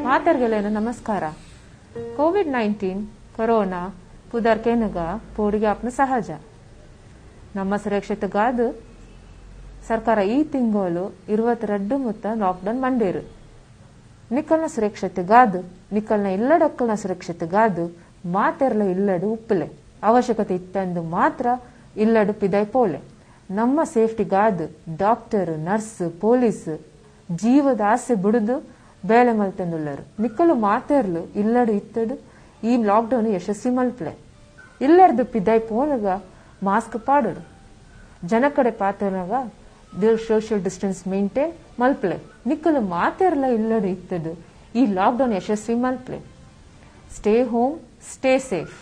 ಮಾತೆರ್ಗೆಲೆನ ನಮಸ್ಕಾರ. Covid 19 corona ಪುದರ್ ಕೇನಗ ಪೋಡಿಗೆ ಆಪುನ ಸಹಜ. ನಮ್ಮ ಸುರಕ್ಷತೆಗಾದ್ ಸರ್ಕಾರ ಈ ತಿಂಗಳು 22 ಮುತ್ತ ಲಾಕ್ಡೌನ್ ಮಂಡೇರು. ನಿಕಲ್ನ ಸುರಕ್ಷತೆಗಾದ್, ನಿಕಲ್ನ ಇಲ್ಲಡಕ್ಕಲ್ನ ಸುರಕ್ಷತೆಗಾದ್ ಮಾತೆರ್ಲ ಇಲ್ಲಡು ಉಪ್ಪುಲೆ. ಅವಶ್ಯಕತೆ ಇತ್ತಂದು ಮಾತ್ರ ಇಲ್ಲಡು ಪಿದಾಯ್ ಪೋಲೆ. ನಮ್ಮ ಸೇಫ್ಟಿಗಾದ್ ಡಾಕ್ಟರ್, ನರ್ಸ್, ಪೊಲೀಸ್ ಜೀವದ ಆಸೆ ಬುಡುದು ಬೇಲೆ ಮಲ್ತೊಂದುಲ್ಲರು. ನಿಕಲು ಮಾತೆರ್ಲು ಇಲ್ಲಡು ಇತ್ತದು ಈ ಲಾಕ್ಡೌನ್ ಯಶಸ್ವಿ ಮಲ್ಪಲೆ. ಇಲ್ಲರ್ದು ಪಿದಾಯ್ ಪೋನಗ ಮಾಸ್ಕ್ ಪಾಡೋಡು. ಜನಕಡೆ ಪಾತೆರ್ನಗ ಸೋಷಿಯಲ್ ಡಿಸ್ಟೆನ್ಸ್ ಮೇಂಟೈನ್ ಮಲ್ಪಲೆ. ನಿಕಲು ಮಾತೆರ್ಲ ಇಲ್ಲಡು ಇತ್ತದು ಈ ಲಾಕ್ಡೌನ್ ಯಶಸ್ವಿ ಮಲ್ಪಲೆ. Stay home, stay safe.